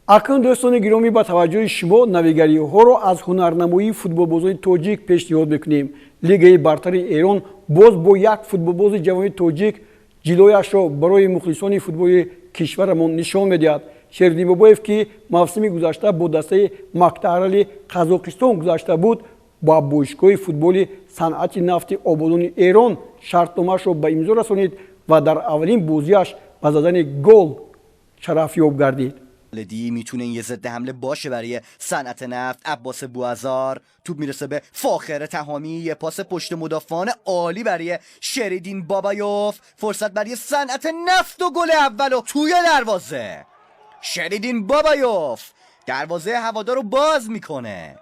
Акнун, дӯстони гиромӣ, ба таваҷҷӯҳи шумо навигариҳоро аз ҳунарнамоии футболбозони тоҷик пешниҳод мекунем. Лигаи бартари Эрон боз бо як футболбози ҷавони тоҷик ҷилояшро барои мухлисони футболи кишварамон нишон медиҳад. Шериддин Бобоев, ки мавсими гузашта бо дастаи Мактаарали Қазоқистон гузашта буд, ба бошгоҳи футболи Санъати нафти Ободони Эрон шартномаашро ба имзо расонид ва дар аввалин бозиаш ба задани гол шарафёб гардид. دی میتونه این یه ضد حمله باشه برای صنعت نفت. عباس بوازار، توپ میرسه به فاخر تهامی، یه پاس پشت مدافعان عالی برای شریدین بابایوف. فرصت برای صنعت نفت و گل اول و توی دروازه. شریدین بابایوف دروازه هوادار رو باز میکنه.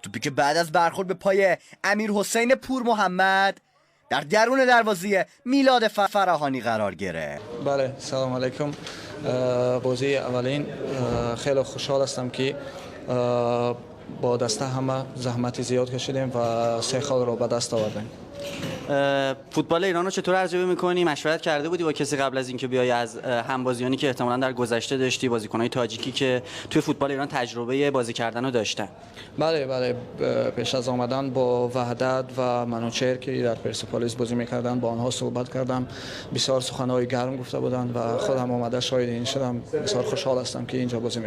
توپی که بعد از برخورد به پای امیر حسین پور محمد در درون دروازه میلاد فراهانی قرار گرفت. بله، سلام علیکم. بازی اولین، خیلی خوشحال هستم که با دسته همه زحمت زیاد کشیدیم و سه خال را به دست آوردیم. فوتبال ایران رو چطور ارزیابی میکنی؟ مشورت کرده بودی با کسی قبل از اینکه بیای، از همبازیانی که احتمالاً در گذشته داشتی، بازیکن‌های تاجیکی که توی فوتبال ایران تجربه بازی کردن رو داشتن؟ بله، پیش از آمدن با وحدت و منوچهر که در پرسپولیس بازی میکردن، با آنها صحبت کردم. بسیار سخنهای گرم گفته بودند و خودم آمده شاهد این شدم. بسیار خوشحال هستم که اینجا بازی